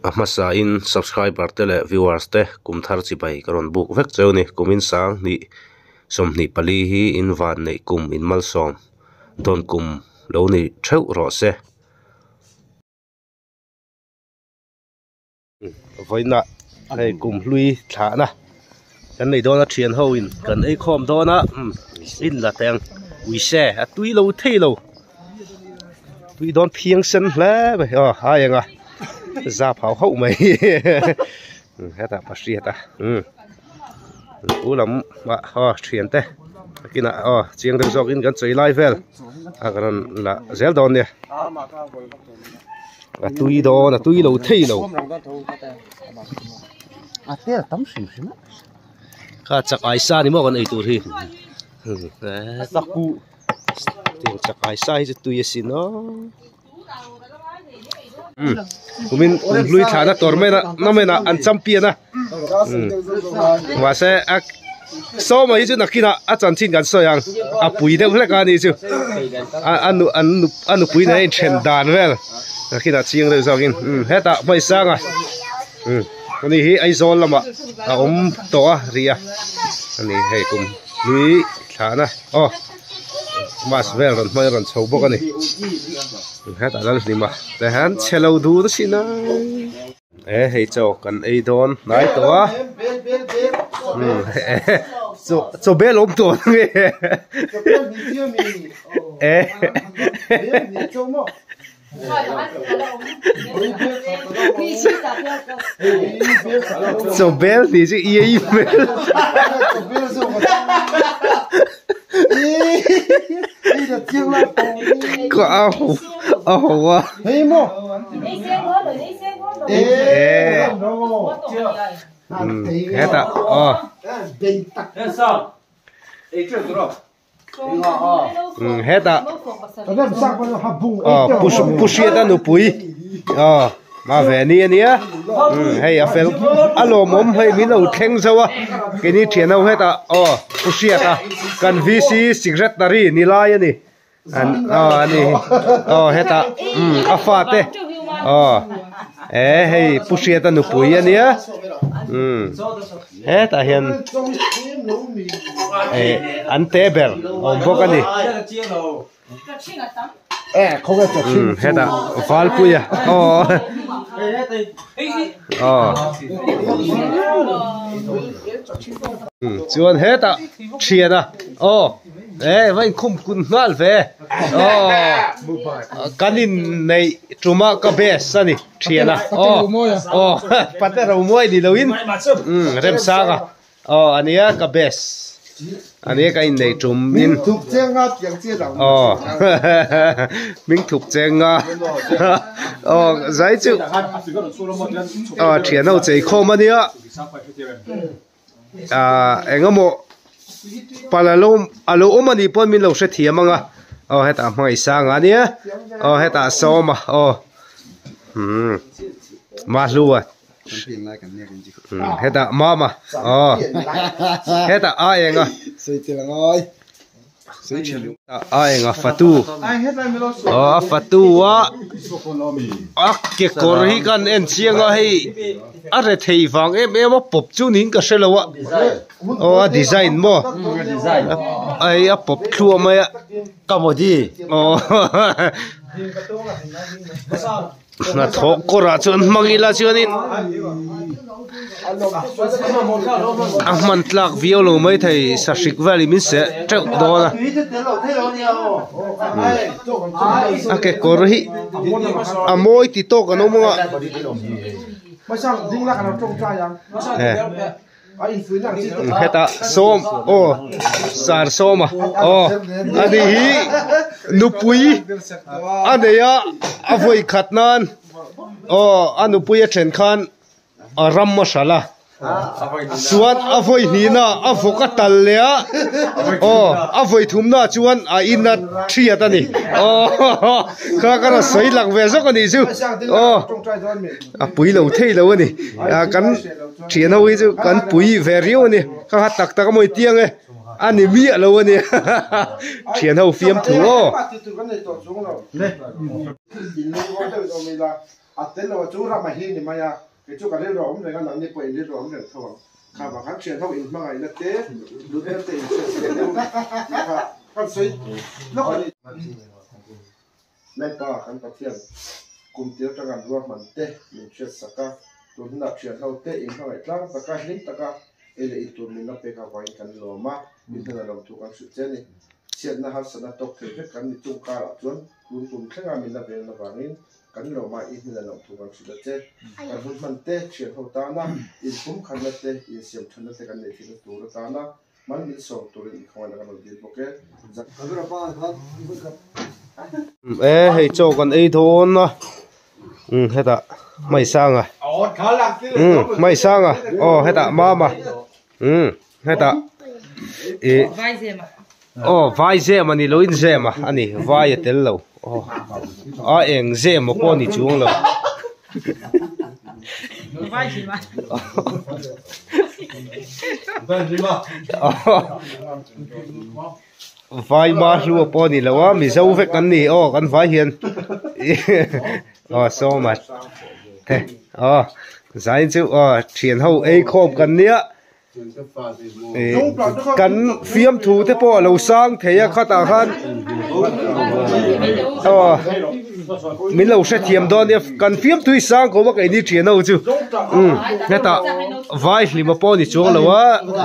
A hmasa in subscriber te leh viewers te kum thar chibai ka rawn buk vek cheu ni. Kumin sang hnih 24 hi in van neih kum in malsawm dawn kum lo ni theuh rawh se. Vawiinah hei kum hlui thlahna kan nei dawn a thian ho in kan ei khawm dawn a in la teng uise a tui lo thei lo tui dawn phiang sen hle mai aw a eng a zap hau hauh mai hetah pa hriat a u lam ah aw thian te kinah aw chiang deuh zawk in kan chei lai vel a kan rawn la zel dawn nia. A tui dawn a tui lo thei lo. A tel tam hrim hrim a. Kha chak ai sa ni maw kan ei tur hi. Sakku. Tiang chak ai sa hi chu tui asin aw. Kumin kum hlui thlahna tournament ah namen ah an champion a. Mahse a Sawma hi chu nakinah a chanchin kan sawi ang a pui deuh hlek a ni chu a nu an nu a nupui nen a inthen dan vel nakinah chiang deuh zawkin hetah hmaisanga ani hi Aizawl lamah a awm tawh a ri a ani hei kum hlui thlahna aw bus vel rawn hmai rawn chho bawk a ni hetah Lalhlima te hian chhe lo dun asin a. E hei chaw kan ei dawn hnai tawh a chaw chaw bel awm tawh ang e e chaw bel tih chu i ei hmel ka a ho a ho a. Hetah aw hetah aw pu Hriata nupui aw ma ve ni ania hei a fel a lawmawm hei min lo thleng zauh a keini thian ho hetah aw pu Hriata kan VC secretary ni lai a ni. An aw ani aw hetah umm a fate aw e hei pu Hriata nupui ania umm hetah hian eh an te ber awm bawk ani umm hetah Valpuia aw aw umm chuan hetah thiana aw. E va inkhum kun nghal ve aw kan inneih tuma ka best a ni thian a aw aw pate romawi ni loin umm remsanga aw ania ka best ania ka inneih tum in aw hming thup chenga aw zai chu aw thian ho chei khawm ania. Ahh engemaw pal alo alo awm anih pawn min lo hrethiam ang a aw hetah hmangaih sang a nia aw hetah sawm a aw umm mahlua umm hetah mama aw hetah a eng a. A eng a fatu aw a fatu a a kekawr hi kan en chiang a hei a re thei vang em em a pawp chu niin ka hre lo a aw a design maw a hei a pawp thluah mai a aw Hnathawh kawrah chuan hmang ila chuanin a hman tlak viau lo maithei sahrik velin min seh teuh dawn a a kekawr hi a mawi ti tawk an awm ang a. Hetah sawm aw sar sawm a aw ani hi nupui a nei a a vawi khat nan aw a nupui a then khan a ram a hralh a chuan a vawi hnihna a vawk a tal leh a aw a vawi thumna chuan a in a thiat a ni aw kha ka rawn sawi lang ve zawk a nih chu aw a pui lo thei lo a ni kan. Thian ho hi chu kan pui ve riau a ni ka kha tak tak a mawi tiang e a ni miah lo a ni thian ho fiam thu aw. A tel lo a chu ram a hi ni mai a, kei chu ka rilru a awm reng a, nangni pawh in rilru a awm reng tho ang. Kha vang khan thian ho in hmangaihna te, hlutna te in hriat zel u tih kha kan sawi lawk a ni. Lalpa kan Pathian kum tir atanga an ruahman te min hriat sak a, tun hunah thian ho te in hmangaih tlang taka hlim taka ei leh in tur min la pek avangin kan lawm a, min hnen a lo thu kan hrilh che a ni. Chhiatna harsatna tawk thei vek kan ni chung karah chuan tun kum thlenga min la vel avangin kan lawm a, i hnen a lo thu kan hrilh a che. Kan hun hman te, thian ho tana inpum khatna te, insiam thatna te kan neih theihna tur atana Hman min sawm turin i khawngaih na kan rawn dil bawk e. E hei chaw kan ei dawn a umm hetah hmaisanga umm hmaisanga aw hetah mama umm hetah ih aw vai zem a ni lo in zem a ani vai a tel lo aw a eng zem a pawh a ni chuang lo. Vai ma hlua pawh a ni lo a mizo vek an ni aw kan vai hian aw sawma te aw zain chu aw thian ho ei khawm kan nia. Kan fiamthu te pawh a lo sang thei a khatah khan aw min lo hrethiam dawn nia kan fiamthu hi sang ko a keini thian ho chu umm hetah vai hlima pawh a ni chuang lo a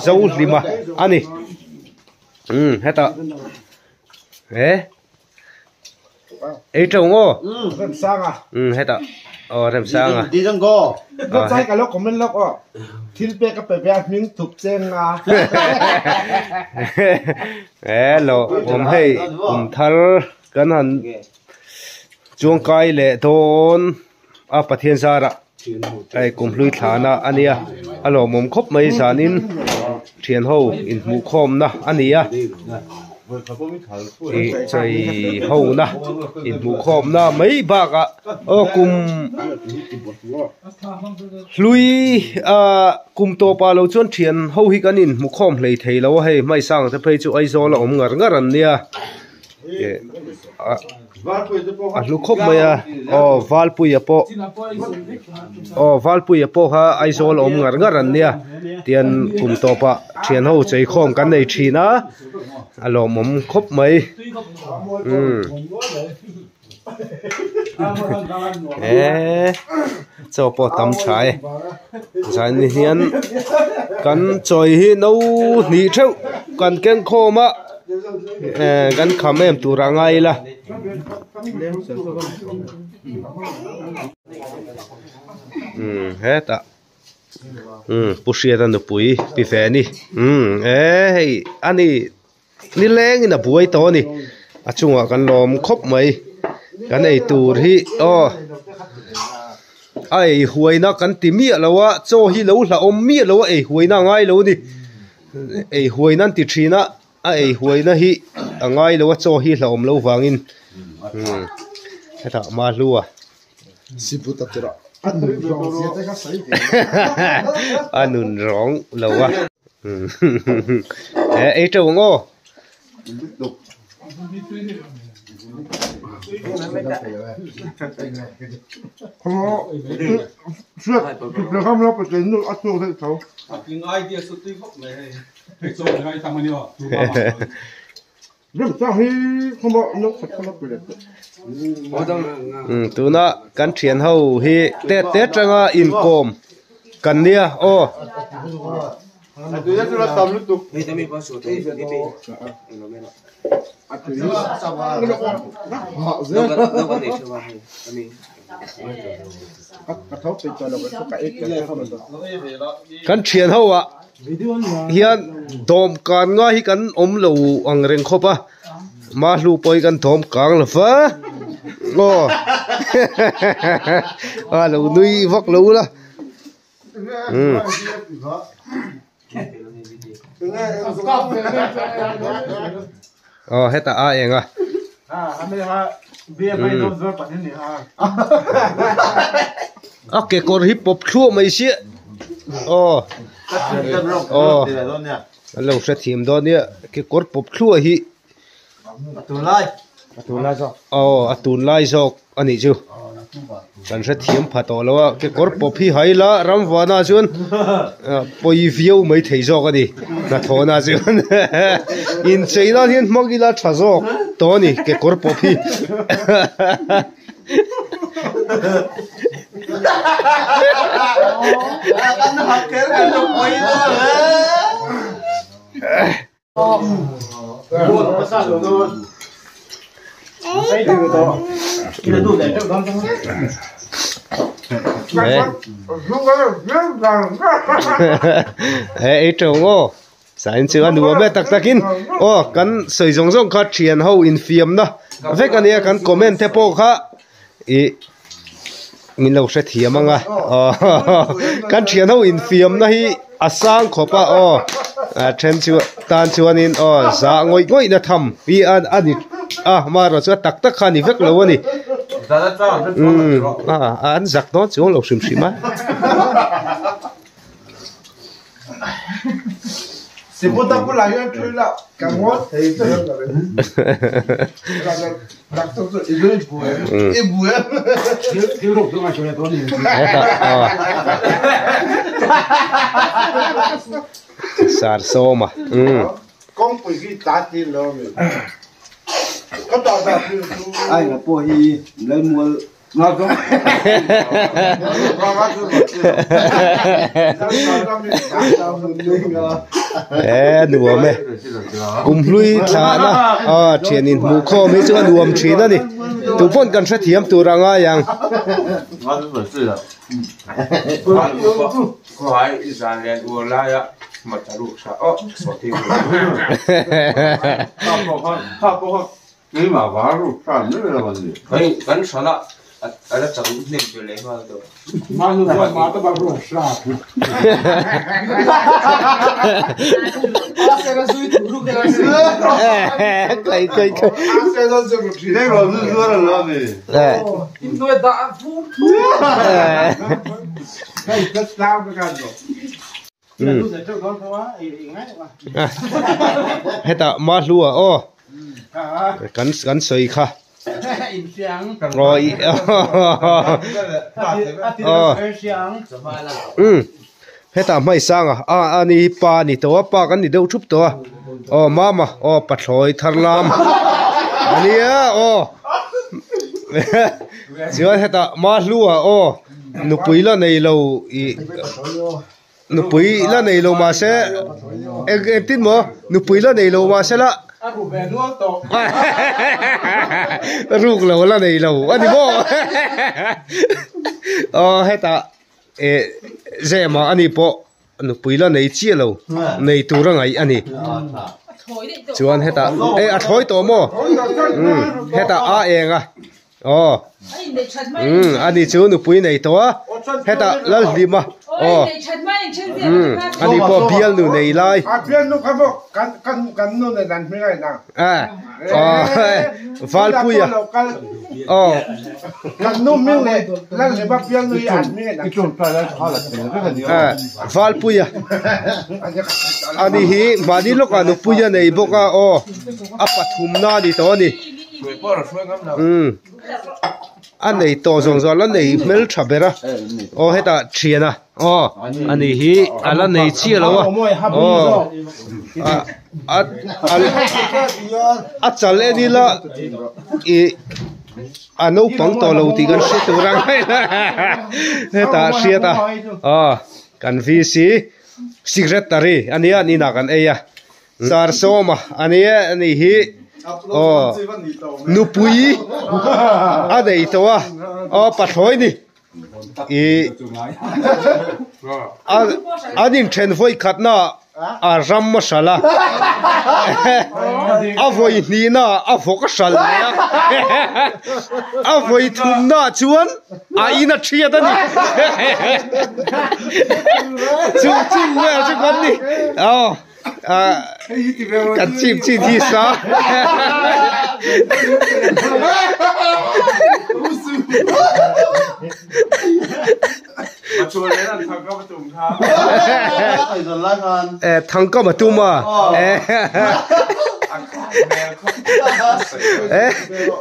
zo hlima a ni umm hetah he. Ei tho ngaw? Remsanga. Um hetah. Aw Remsanga. Di jang go. Ka chai ka lo comment lawk aw. Thil pek ka pe ve a hming thup cheng nga. E lo awm hei kum thar kan han chuang kai leh dawn a Pathian zarah hei kum hlui thlana a nia a lawmawm khawp mai zanin thian ho inhmuh khawmna a ni a ih chei ho na inhmuh khawmna mai bakah aw kum hlui ah kum tawpah lo chuan thian ho hi kan inhmu khawm hlei thei lo a hei hmaisang te phei chu Aizawl a awm ngar ngar an nia. A hlu khawp mai a aw Valpuia pawh aw Valpuia pawh kha Aizawl a awm ngar ngar an nia tian kum tawpah thian ho chei khawm kan nei thin a a lawmawm khawp mai umm eee chaw pawh a tam tha e zan ni hian kan chawi hi no hnih theuh kan keng khawm a. Eh kan kham em tur a ngai ila umm hetah umm pu hriata nupui pi ve a ni umm eh hei a ni nilengin a buai tawh a ni a chungah kan lawm khawp mai kan ei tur hi aw a ei huaina kan ti miah lo a chaw hi lo hlauhawm miah lo a ei huaina a ngai lo a ni. Ei huaina an ti thin a, a ei huaina hi a ngai lo a chaw hi hlauhawm lo vangin umm hetah Mahlua a nun rawng lo a eh ei teuh ang aw. Tuna kan thian ho hi tet te atanga inkawm kan nia aw. Kan thian ho ah hian dawmkan ngai hi kan awm lo ang reng khawp a mahlu pawh hi kan thawm kang lo va aw a lo nui vak lo la. Aw hetah a eng a. A kekawr hi pawp thluah mai sia aw aw an lo hrethiam dawn nia kekawr pawp thluah hi aw a tunlai zawk a nih chu. Kan hre thiam pha tawh lo a, kekawr pawp hi hai la ramvana chuan pawi viau mai thei zawk a ni, hnathawhna chuan inchei nan hian hmang ila tha zawk tawh a ni kekawr pawp hi. He ei teuh aw sain chu a nuam e tak takin aw kan sawi zawng zawng kha thian ho infiamna vek ania kan comment te pawh kha ih min lo hrethiam ang a aw kan thian ho infiamna hi a sang khawp a aw a then chu tan chuanin aw zah ngawih ngawih na tham hi a a ni a amaherawh chu a tak tak kha a ni vek lo a ni umm a an zak dawn chuang lo hrim hrim a. Sar sawma E nuam e kumhlui thlahna a thian in hmuh khawm hi chu a nuam thin a ni tupawn kan hrethiam tur a ngai ang. Hetah Mahlua aw kan kan sawi kha aw hetah hmaisanga a ani hi pa a ni tawh a pa kan ni deuh thup tawh a aw mama aw pathlawi thar lam ania aw chuan hetah Mahlua aw nupui la nei lo ih. Nupui la nei lo mahse eng engtin maw nupui la nei lo mahse la ruk lo la nei lo a ni maw aw hetah eh zema a ni pawh nupui la nei chiah lo nei tur a ngaih a ni chuan hetah eh a thlawi tawh maw hetah a eng a. Aw umm ani chu nupui nei tawh a hetah Lalhlima aw umm ani pawh bialnu nei lai eh aw Valpuia aw eh Valpuia ani hi mahni lawkah nupui a nei bawk a aw a pathumna a ni tawh a ni. Umm a nei tawh zawng zawng a la nei hmel tha ber a aw hetah thian a aw ani hi a la nei chiah lo a aw a a chal en ila ih a naupang tawh lo tih kan hre tur ang hetah hriat a aw kan VC secretary ania an inah kan ei a. Sar sawma a ni e a nih hi aw nupui a nei tawh a aw pathlawi ni ih an inthen vawi khatna a ram a hral a a vawi hnihna a vawk a hral leh a a vawi thumna chuan a in a thiat a ni chu chu vel chu kan ni aw. Kan chip chin hi sa. Thangkam a tum a.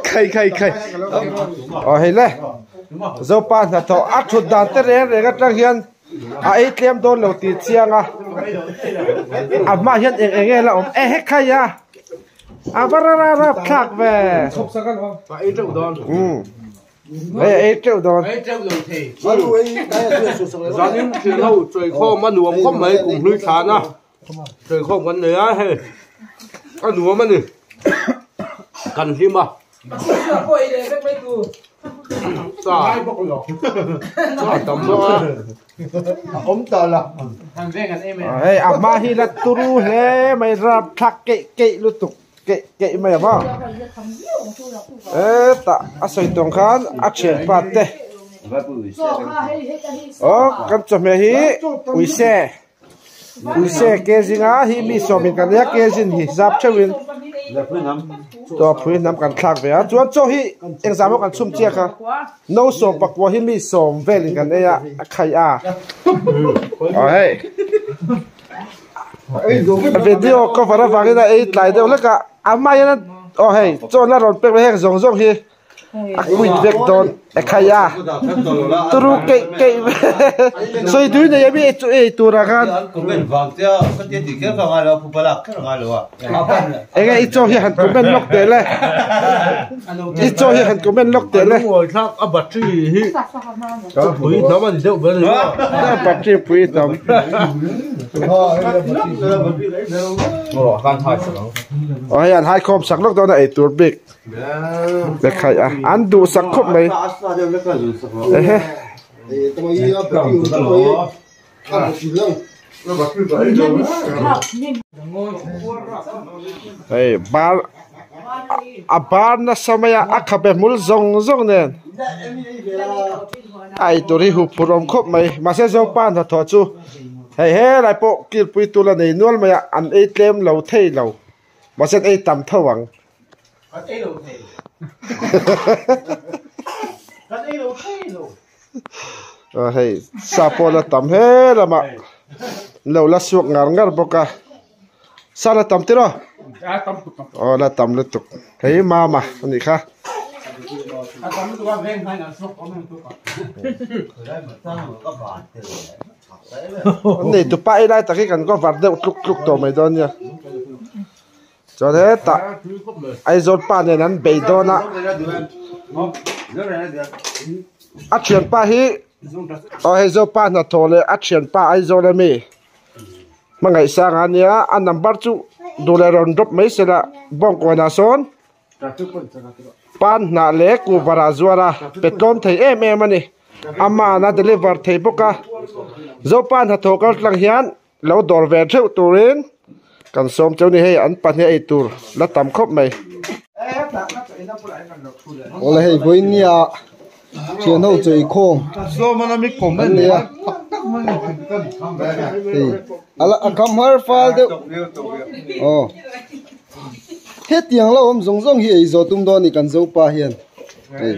Khai khai khai. Aw hei le. Zopa hnathawh a thut dan te reng reng atang hian a ei tlem dawn lo tih chiang a a hmaah hian eng eng nge la awm e hekhai a a va rara rap thlak ve umm hei a ei teuh dawn Zanin thil ho chawikhawm a nuam khawp mai kum hlui thlan a. Sawikhawm kan nei a hei a nuam a ni kan hlim a cha cha tam bawk a hei a hma hi la turu hle mai rapthlak keih keih lutuk keih keih mai a maw hetah a sawi tawng khan a thianpa te aw kan chawhmeh hi uise. Uise ke zinga hi mi sawmin kan nia ke zin hi zap theuhin chaw phui hnam kan thlak ve a chuan chaw hi engzah maw kan chhum chiak a no sawm pakua hi mi sawm velin kan ei a a khai a aw hei video cover avangin a ei tlai deuh hlek a a hma hian aw hei chaw la rawn pek ve heng zawng zawng hi. A quit vek dawn e khai a turu keih keih sawi tui nei ami chu ei tur ah khan enge i chaw hi han comment lawk teh le i chaw hi han comment lawk teh le a battery hi pui hnam ani deuh ber a battery pui hnam aw hei an hai khawm sak lawk dawn a ei tur bik Be khaih a an duhsak khawp mai ehe. Hei bar a bar nasa mai a a khabe hmul zawng zawng nen a eitur hi huphurh awm khawp mai mahse zopa hnathawh chu hei helai pawh kilpui tur la nei nual mai a an ei tlem lo thei lo mahse an ei tam tho ang. Kan ei lo thei. Kan ei lo thei lo. A hei sa pawh la tam he lamah lo la suak ngar ngar bawk a sa la tam tiraw aw la tam lutuk hei mama a nih kha. An nei tupa ei lai tak hi kan cover deuh tluk tluk tawh mai dawn nia. Chuan hetah Aizawl pa nen an bei dawn a, a thianpa hi aw hei Zopa hnathawh leh a thianpa Aizawl ami hmangaihsang a nia a number chu duh leh rawn drop mai se la bawngkawnah sawn pan hnah leh kuhva ah zuar a pe tlawm thei em em a ni amah a deliver thei bawk a Zopa hnathawh kal tlang hian. Lo dawr ve theuh turin kan sawm cheu ni hei an pahnih ei tur la tam khawp mai. Awle hei vawiin nia thian ho chawi khawm an nei a hei ala a kham har fal deuh aw hetiang lo awm zawng zawng hi ei zawh tum dawn a ni kan zopa hian hei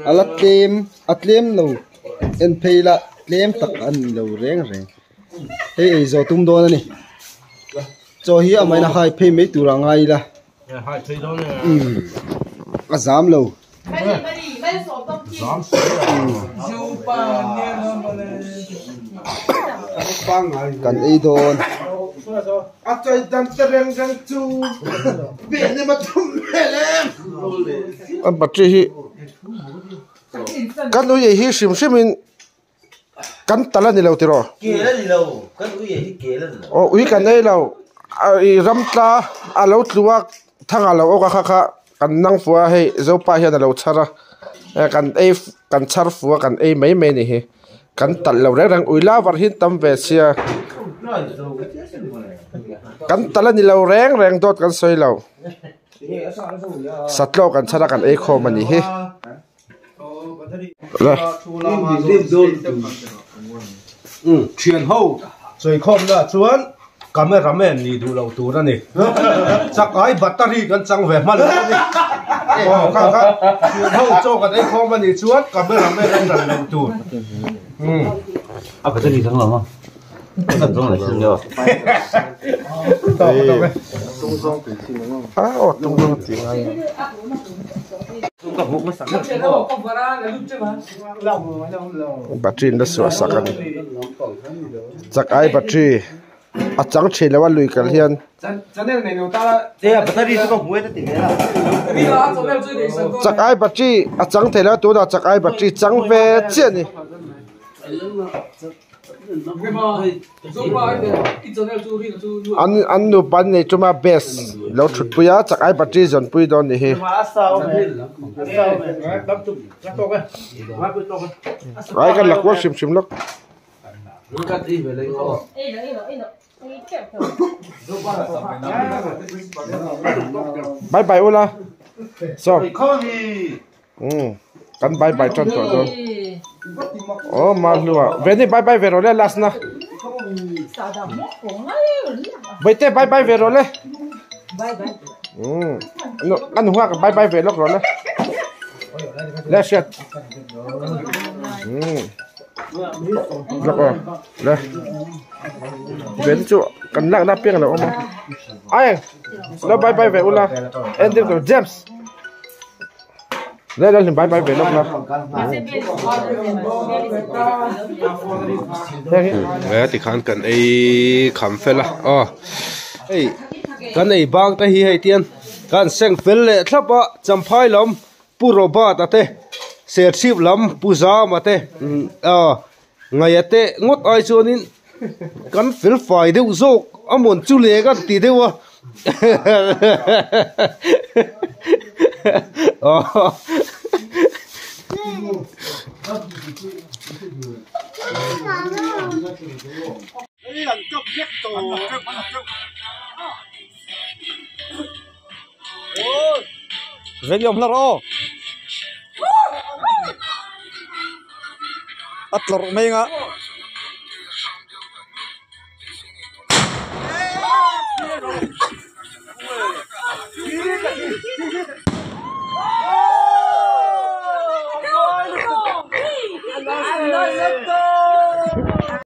ala tlem a tlem lo en phei la tlem tak a ni lo reng reng. Hei ei zawh tum dawn a ni. Chaw hi a main a hai phei mai tur a ngai ila. Umm a zam lo. Kan ei dawn. A battery hi kan ui ei hi hrim hrim in. Kan tal a ni lo tiraw? Kel a ni lo, kan ui hi kel a ni lo. Aw ui kan ei lo, i ram tla a lo tlu a, thang a lo awk a kha kha kan nang fuh a hei Zopa hian a lo chhar a, kan ei kan chhar fuh a kan ei mai mai a ni hi, kan talh lo reng reng ui la var hi an tam ve sia, kan talh a ni lo reng reng dawt kan sawi lo, satlaw kan chhar a kan ei khawm a ni hi. Thian ho sawikhawmna chuan cameraman nih duh loh tur a ni. Chakai battery kan chang ve hman lo a ni. Aw kha kha thian ho chaw kan ei khawm a nih chuan cameraman an ran loh tur. A battery dang lo maw? A aw tung zawng tih ngai. Battery in la suah sak a ni. Chak ai battery a chang thin lo a lui kal hian. Chak ai battery a chang thei lo a tunah chak ai battery chang ve chiah a ni. An an nupa an nei tum a best lo thut pui a chak ai battery zawn pui dawn ni hi. Ai kan la kual hrim hrim lawk. Bye bye ula sawm. Umm kan bye bye tan tawh dawn aw Mahlua Veni bye bye ve rawh le last na Vaite bye bye ve rawh le umm a nu nghak bye bye ve lawk rawh le le hriat umm lawk aw le Veni chu kan lakna apiang a lo awm a ai lo bye bye ve ula ending tur James. Le le hlim bai bai ve lawk la. He tikhan kan ei kham fel a aw hei kan ei bang te hi hei tian kan seng fel leh thlap a champhai lam pu Robert a te serchhip lam pu Zama te aw ngaih a te ngawt ai chuanin kan fel fai deuh zawk a mawn chu le kan ti deuh a A tlawrh mai ang a.